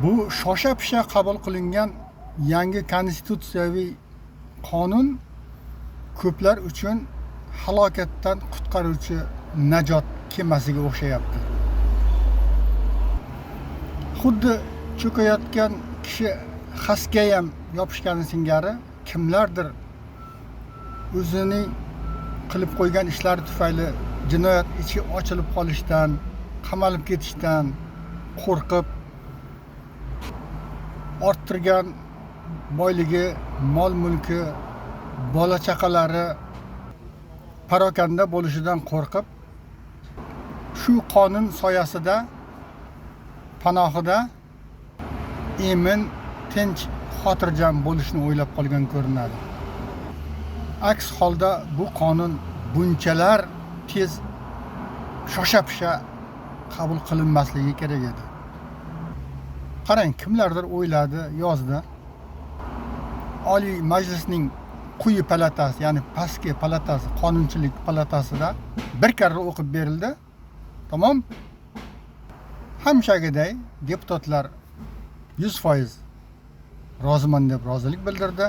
Bu shosha pisha qabul qilingan yangi konstitutsiyaviy qonun ko'plar uchun halokatdan qutqaruvchi najot kemasiga o'xshayapti. Xuddi cho'kayotgan kishi xasga ham yopishgani singari kimlardir o'zining qilib qo'ygan ishlari tufayli jinoyat ichi ochilib qolishdan, qamalib ketishdan qo'rqib orttirgan boyligi, mol mulki, bola chaqalari parokanda bo'lishidan qo'rqib shu qonun soyasida, panohida emin, tinch, xotirjam bo'lishni o'ylab qolgan ko'rinadi. Aks holda bu qonun bunchalar tez shosha pisha qabul qilinmasligi kerak edi. Qarang, kimlardir o'yladi, yozdi. Oliy Majlisning quyi palatasi, ya'ni pastki palatasi, qonunchilik palatasida bir karra o'qib berildi. Tamom. Hamishagiday deputatlar 100% roziman deb rozilik bildirdi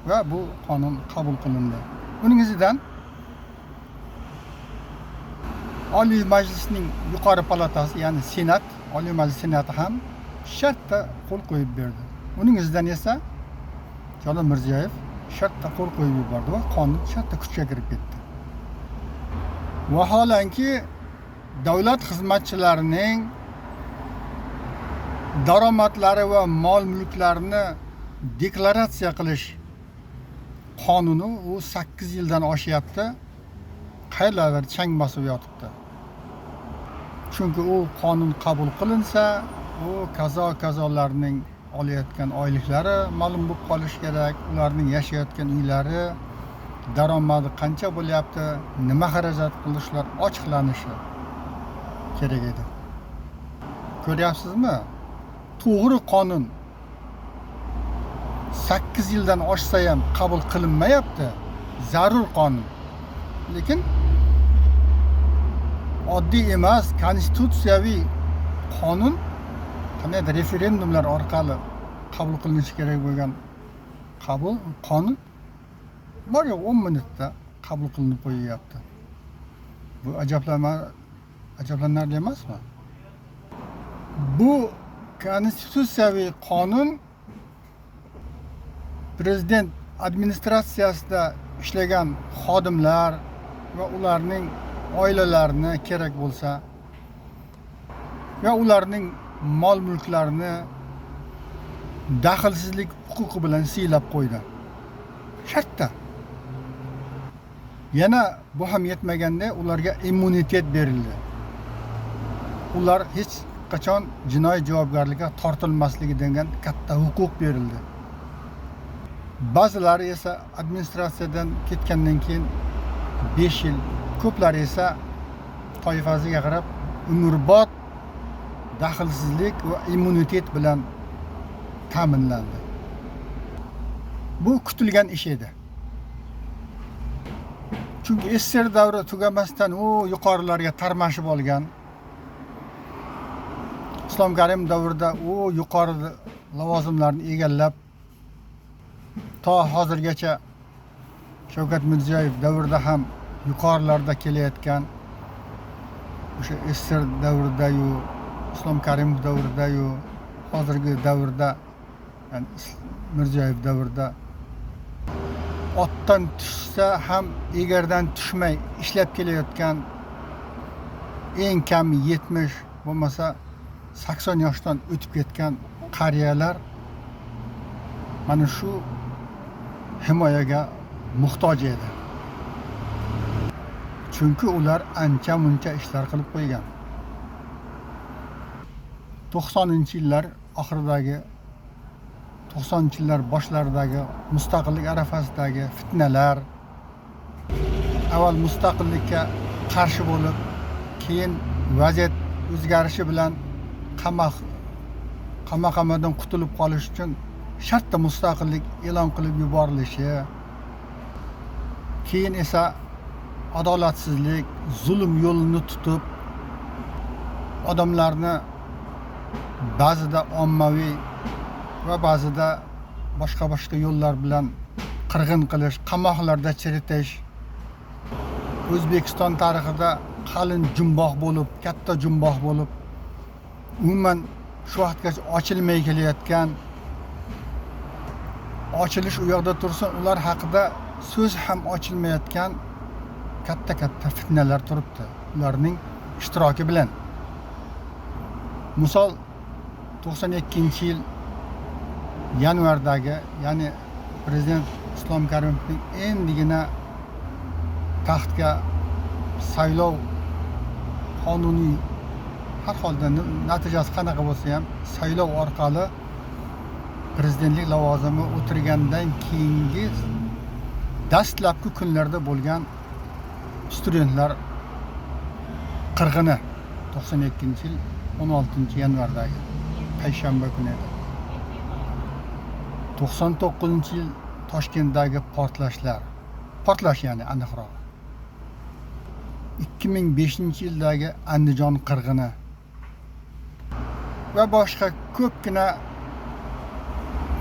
va bu qonun qabul qilindi. Uning izidan Oliy Majlisning yuqori palatasi, ya'ni Senat, Oliy Majlis Senati ham shartta qo'l qo'yib berdi. Uning izidan esa Jalol Mirziyoyev shartta qo'l qo'yib yubordi va qonun shartta kuchga kirib ketdi. Vaholanki davlat xizmatchilarining daromadlari va mol mulklarini deklaratsiya qilish qonuni u 8 yildan oshyapti, qayerlardir chang bosib yotibdi. Chunki u qonun qabul qilinsa, u kazo-kazolarning olayotgan oyliklari ma'lum bo'lib qolishi kerak, ularning yashayotgan uylari, daromadi qancha bo'lyapti, nima xarajat qilishlar ochiqlanishi kerak edi. Ko'ryapsizmi? To'g'ri qonun 8 yildan oshsa ham qabul qilinmayapti, zarur qonun. Lekin oddiy emas, konstitutsiyaviy qonun qandaydir referendumlar orqali qabul qilinishi kerak bo'lgan qabul qonun bor yo'q 10 minutda qabul qilinib qo'yilyapti. Bu ajablanarli emasmi? Bu konstitutsiyaviy qonun prezident administratsiyasida ishlagan xodimlar va ularning oilalarini kerak bo'lsa va ularning mol mulklarini daxlsizlik huquqi bilan siylab qo'ydi. Shartta. Yana bu ham yetmaganda ularga immunitet berildi. Ular hech qachon jinoiy javobgarlikka tortilmasligi degan katta huquq berildi. Ba'zilari esa administratsiyadan ketgandan keyin 5 yil, ko'plari esa toifasiga qarab umrbod daxlsizlik va immunitet bilan ta'minlandi. Bu kutilgan ish edi. Chunki SSR davri tugamasdan u yuqorilarga tarmashib olgan. Islom Karimov davrida u yuqori lavozimlarni egallab to hozirgacha Shavkat Mirziyoyev davrida ham yuqorilarda kelayotgan, o'sha SSR davrida-yu, Islom Karimov davrida-yu, hozirgi davrda, ya'ni Mirziyoyev davrida otdan tushsa ham egardan tushmay ishlab kelayotgan eng kami 70 bo'lmasa 80 yoshdan o'tib ketgan qariyalar mana shu himoyaga muhtoj edi. Chunki ular ancha muncha ishlar qilib qo'ygan. 90-yillar oxiridagi, 90-yillar boshlaridagi mustaqillik arafasidagi fitnalar, avval mustaqillikka qarshi bo'lib, keyin vaziyat o'zgarishi bilan qamoqxonadan qutulib qolish uchun shartta mustaqillik e'lon qilib yuborilishi, keyin esa adolatsizlik, zulm yo'lini tutib odamlarni Ba'zida ommaviy va ba'zida boshqa boshqa yo'llar bilan qirg'in qilish, qamoqlarda chiritish, O'zbekiston tarixida qalin jumboq bo'lib, katta jumboq bo'lib, umuman shu vaqtgacha ochilmay kelayotgan, ochilish u yoqda tursin, ular haqida so'z ham ochilmayotgan katta katta fitnalar turibdi ularning ishtiroki bilan. Misol 92-yil yanvardagi, ya'ni prezident Islom Karimovning endigina taxtga saylov qonuniy, har holda natijasi qanaqa bo'lsa ham saylov orqali prezidentlik lavozimi o'tirgandan keyingi dastlabki kunlarda bo'lgan studentlar qirg'ini 92-yil 16 yanvardagi payshanba kuni edi. 99-yil Toshkentdagi portlashlar, portlash ya'ni aniqrog'i, 2005-yildagi Andijon qirg'ini va boshqa ko'pgina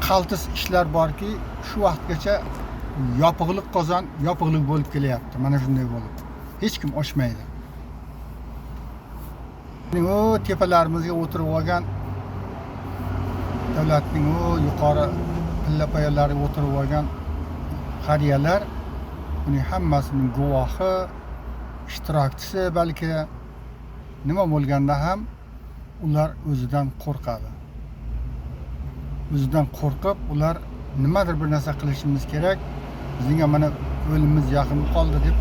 qaltis ishlar borki, shu vaqtgacha yopig'liq qozon yopig'liq bo'lib kelyapti. Mana shunday bo'lib hech kim ochmaydi. U tepalarimizga o'tirib olgan, davlatning u yuqori pillapoyalariga o'tirib olgan qariyalar buning hammasining guvohi, ishtirokchisi. Balki nima bo'lganda ham ular o'zidan qo'rqadi. O'zidan qo'rqib, ular nimadir bir narsa qilishimiz kerak, bizning ham mana o'limimiz yaqin qoldi deb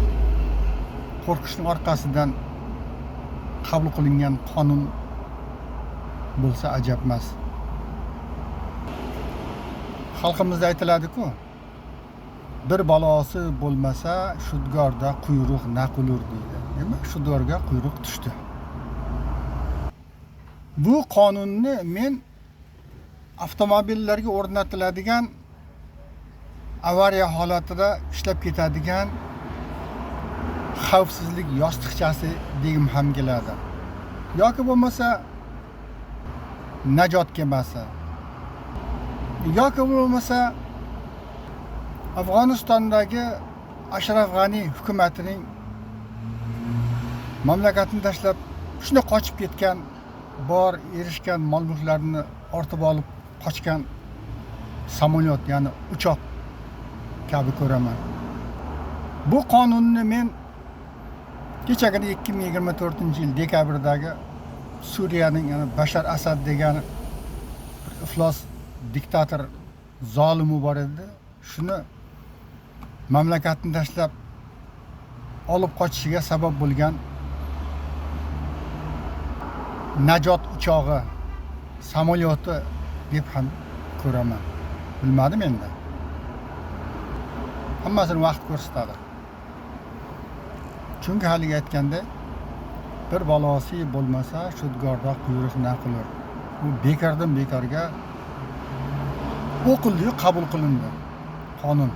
qo'rqishning orqasidan qabul qilingan qonun bo'lsa ajab emas. Xalqimizda aytiladi-ku, bir balosi bo'lmasa shudgorda quyruq na qilur deydi. Demak, shudgorga quyruq tushdi. Bu qonunni men avtomobillarga o'rnatiladigan, avariya holatida ishlab ketadigan xavfsizlik yostiqchasi degim ham keladi yoki bo'lmasa najot kemasi yoki bo'lmasa Afg'onistondagi Ashraf G'ani hukumatining mamlakatni tashlab shunday qochib ketgan, bor erishgan mol mulklarini ortib olib qochgan samolyot, ya'ni uchoq kabi ko'raman. Bu qonunni men kechagina 2024-yil dekabrdagi Suriyaning, ya'ni Bashar Asad degan bir iflos diktator zolimi bor edi, shuni mamlakatni tashlab olib qochishiga sabab bo'lgan najot uchog'i, samolyoti deb ham ko'raman. Bilmadim endi, hammasini vaqt ko'rsatadi. Chunki haligi aytganday, bir balosi bo'lmasa shudgorda quyruq na qilur. Bu bekordan bekorga o'qildiyu qabul qilindi qonun.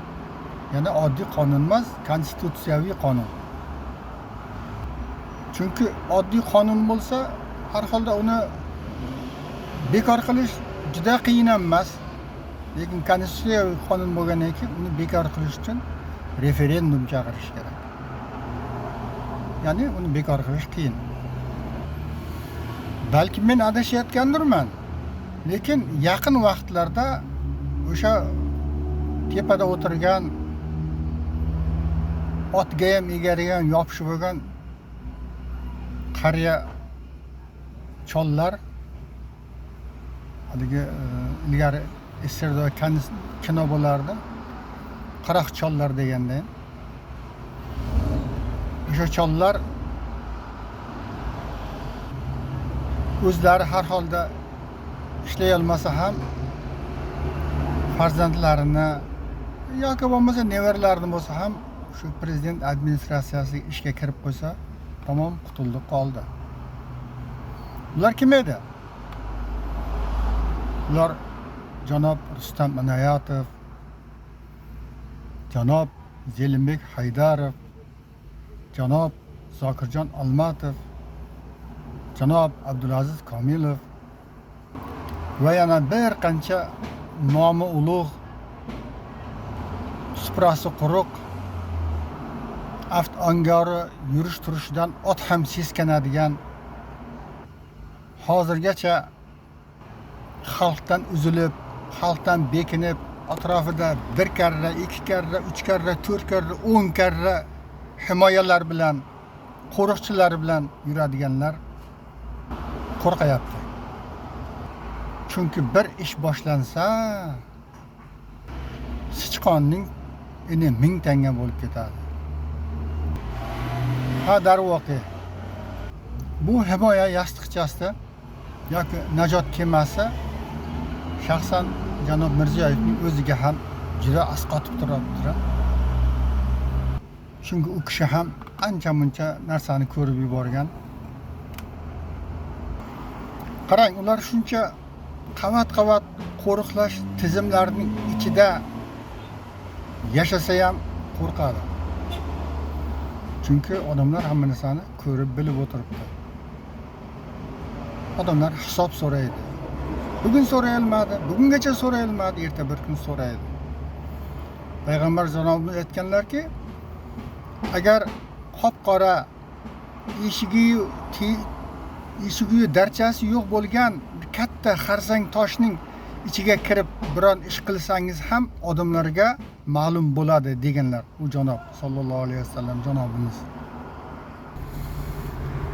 Ya'ni oddiy qonun emas, konstitutsiyaviy qonun. Chunki oddiy qonun bo'lsa, har holda uni bekor qilish juda qiyin ham emas. Lekin konstitutsiyaviy qonun bo'lgandan keyin uni bekor qilish uchun referendum chaqirish kerak, ya'ni uni bekor qilish qiyin. Balki men adashayotgandirman, lekin yaqin vaqtlarda o'sha tepada o'tirgan, otga ham egariga ham yopishib olgan qariya chollar, haligi ilgari SSSRda kino bo'lardi, "Qirq chollar" deganda, o'sha chollar o'zlari har holda ishlay olmasa ham farzandlarini yoki bo'lmasa nevaralarini bo'lsa ham shu prezident administratsiyasiga ishga kirib qo'ysa, tamom, qutuldi qoldi. Ular kim edi? Ular janob Rustam Inoyatov, janob Zelimbek Haydarov, janob Zokirjon Olmatov, janob Abdulaziz Komilov. Va yana bir qancha nomi ulug', suprasi quruq, aft angori yurish turishidan ot ham seskanadigan, hozirgacha xalqdan uzilib, xalqdan bekinib, atrofida bir karra, ikki karra, uch karra, to'rt karra, 10 karra himoyalar bilan, qo'riqchilar bilan yuradiganlar qo'rqayapti. Chunki bir ish boshlansa, sichqonning ini 1000 tanga bo'lib ketadi. Ha, darvoqe, bu himoya yostiqchasi yoki najot kemasi shaxsan janob Mirziyoyevning o'ziga ham juda asqotib turibdi. Chunki u kishi ham ancha-muncha narsani ko'rib yuborgan. Qarang, ular shuncha qavat-qavat qo'riqlash tizimlarining ichida yashasa ham qo'rqadi. Chunki odamlar hamma narsani ko'rib, bilib o'tiribdi. Odamlar hisob so'raydi. Bugun so'ray olmadi, bugungacha so'ray olmadi, erta bir kun so'raydi. Payg'ambar janobimiz aytganlarki, agar qop-qora eshigiyu darchasi yo'q bo'lgan katta xarsang toshning ichiga kirib biron ish qilsangiz ham odamlarga ma'lum bo'ladi deganlar u janob sollallohu alayhi vasallam janobimiz.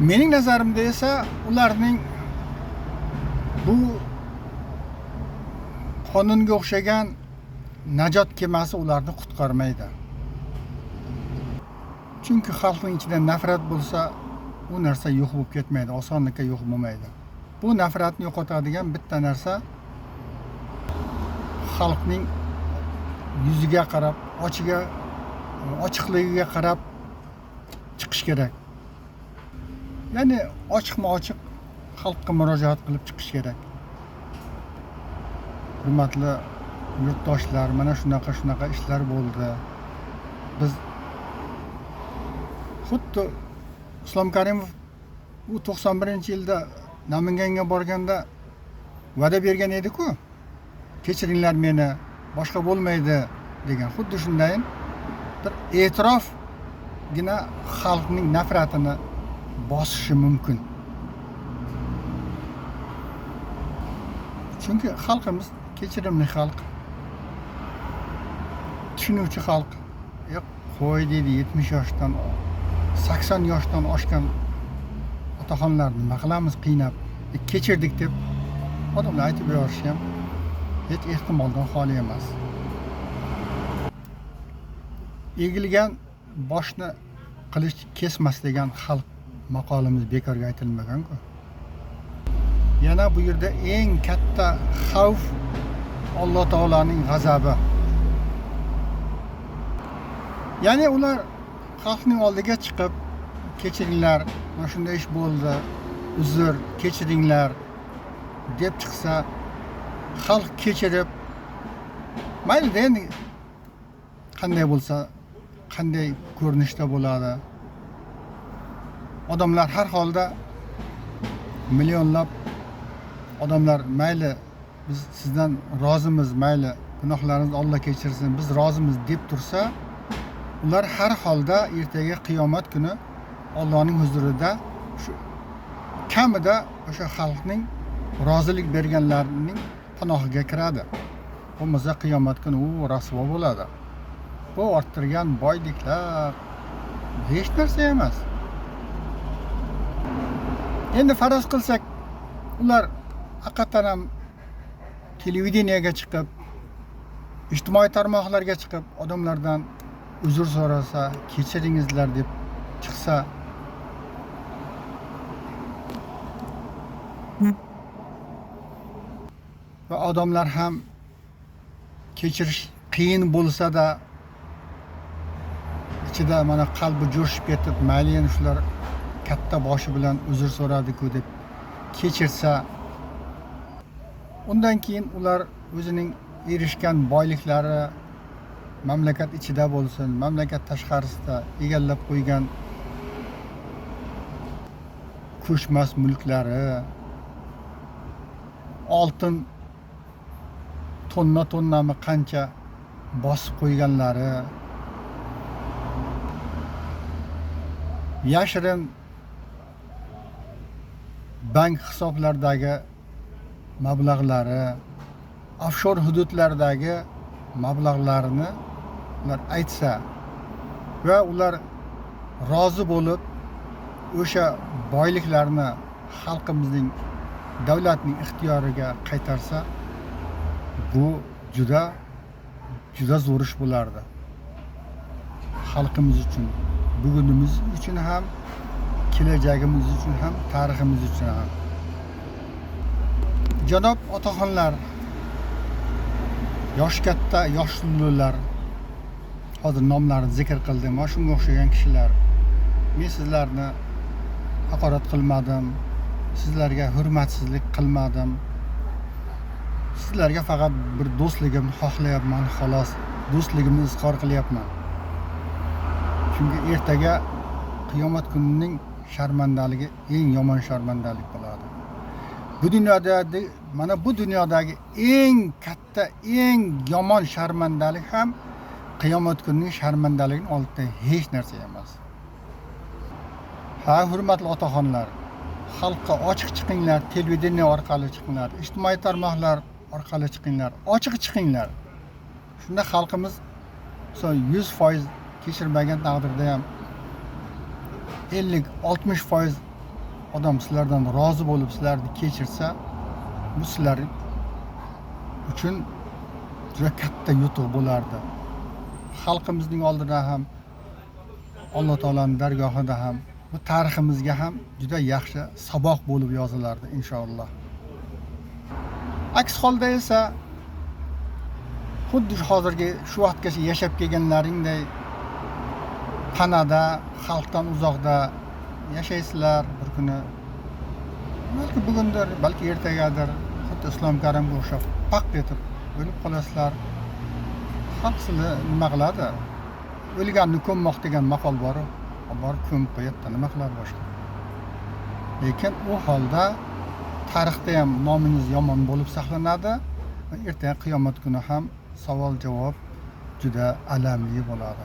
Mening nazarimda esa ularning bu qonunga o'xshagan najot kemasi ularni qutqarmaydi. Chunki xalqning ichida nafrat bo'lsa, u narsa yo'q bo'lib ketmaydi, osonlikka yo'q bo'lmaydi. Bu nafratni yo'qotadigan bitta narsa xalqning yuziga qarab, ochiqligiga qarab chiqish kerak. Ya'ni ochiqma-ochiq xalqqa murojaat qilib chiqish kerak. Hurmatli yurtdoshlar, mana shunaqa shunaqa ishlar bo'ldi. Biz xuddi Islom Karimov u 91-yilda Namanganga borganda va'da bergan edi-ku. Kechiringlar meni, boshqa bo'lmaydi degan. Xuddi shunday bir e'tirofgina xalqning nafratini bosishi mumkin. Chunki xalqimiz kechirimli xalq, tushunuvchi xalq. Qo'y deydi, 70 yoshdan, 80 yoshdan oshgan otaxonlar nima qilamiz qiynab, kechirdik deb odamlar aytib yuborishi ham hech ehtimoldan xoli emas. Egilgan boshni qilich kesmas degan xalq maqolimiz bekorga aytilmagan-ku. Yana bu yerda eng katta xavf Alloh taoloning g'azabi. Ya'ni ular xalqning oldiga chiqib, kechiringlar, mana shunday ish bo'ldi, uzr, kechiringlar deb chiqsa, xalq kechirib, mayli endi qanday bo'lsa, qanday ko'rinishda bo'ladi. Odamlar har holda millionlab odamlar mayli biz sizdan rozimiz, mayli gunohlaringizni Alloh kechirsin, biz rozimiz deb tursa, ular har holda ertaga qiyomat kuni Allohning huzurida shu kamida o'sha xalqning rozilik berganlarining panohiga kiradi. Bo'lmasa qiyomat kuni u rasvo bo'ladi. Bu orttirgan boyliklar hech narsa emas. Endi faraz qilsak, ular haqiqatan ham televideniyaga chiqib, ijtimoiy tarmoqlarga chiqib odamlardan uzr so'rasa, kechiringizlar deb chiqsa, va odamlar ham kechirish qiyin bo'lsa-da ichida mana qalbi jo'shib ketib, mayli endi shular katta boshi bilan uzr so'radi-ku deb kechirsa, undan keyin ular o'zining erishgan boyliklari mamlakat ichida bo'lsin, mamlakat tashqarisida egallab qo'ygan ko'chmas mulklari, Oltin tonna tonnami qancha bosib qo'yganlari, yashirin bank hisoblaridagi mablag'lari, offshore hududlardagi mablag'larini ular aytsa va ular rozi bo'lib o'sha boyliklarni xalqimizning, davlatning ixtiyoriga qaytarsa, bu juda juda zo'r ish bo'lardi. Xalqimiz uchun, bugunimiz uchun ham, kelajagimiz uchun ham, tariximiz uchun ham. Janob otaxonlar, yosh katta, yoshlilar, hozir nomlarini zikr qildim, va shunga o'xshagan kishilar, men sizlarni haqorat qilmadim, sizlarga hurmatsizlik qilmadim. Sizlarga faqat bir do'stligimni xohlayapman, xolos, do'stligimni izhor qilyapman. Chunki ertaga qiyomat kunining sharmandaligi eng yomon sharmandalik bo'ladi. Bu dunyoda, mana bu dunyodagi eng katta, eng yomon sharmandalik ham qiyomat kunining sharmandaligining oldida hech narsa emas. Ha, hurmatli otaxonlar, xalqqa ochiq chiqinglar, televideniye orqali chiqinglar, ijtimoiy tarmoqlar orqali chiqinglar, ochiq chiqinglar. Shunda xalqimiz 100% kechirmagan taqdirda ham 50-60% odam sizlardan rozi bo'lib sizlarni kechirsa, bu sizlar uchun juda katta yutuq bo'lardi. Xalqimizning oldida ham, Alloh taoloning dargohida ham, bu tariximizga ham juda yaxshi saboq bo'lib yozilardi inshaalloh. Aks holda esa xuddi hozirgi shu vaqtgacha yashab kelganlaringday panada, xalqdan uzoqda yashaysizlar. Bir kuni, balki bugundir, balki ertagadir, xuddi Islom Karimga o'xshab paq etib o'lib qolasizlar. Xalq sizni nima qiladi? O'lganni ko'mmoq degan maqol bor, borib ko'mib qo'yadi, nima qiladi boshqa? Lekin u holda tarixda ham nomingiz yomon bo'lib saqlanadi va ertaga qiyomat kuni ham savol javob juda alamli bo'ladi.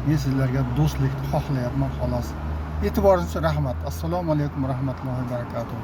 Men sizlarga do'stlikni xohlayapman xolos. E'tiboringiz uchun rahmat. Assalomu alaykum va rahmatullohi va barakatuh.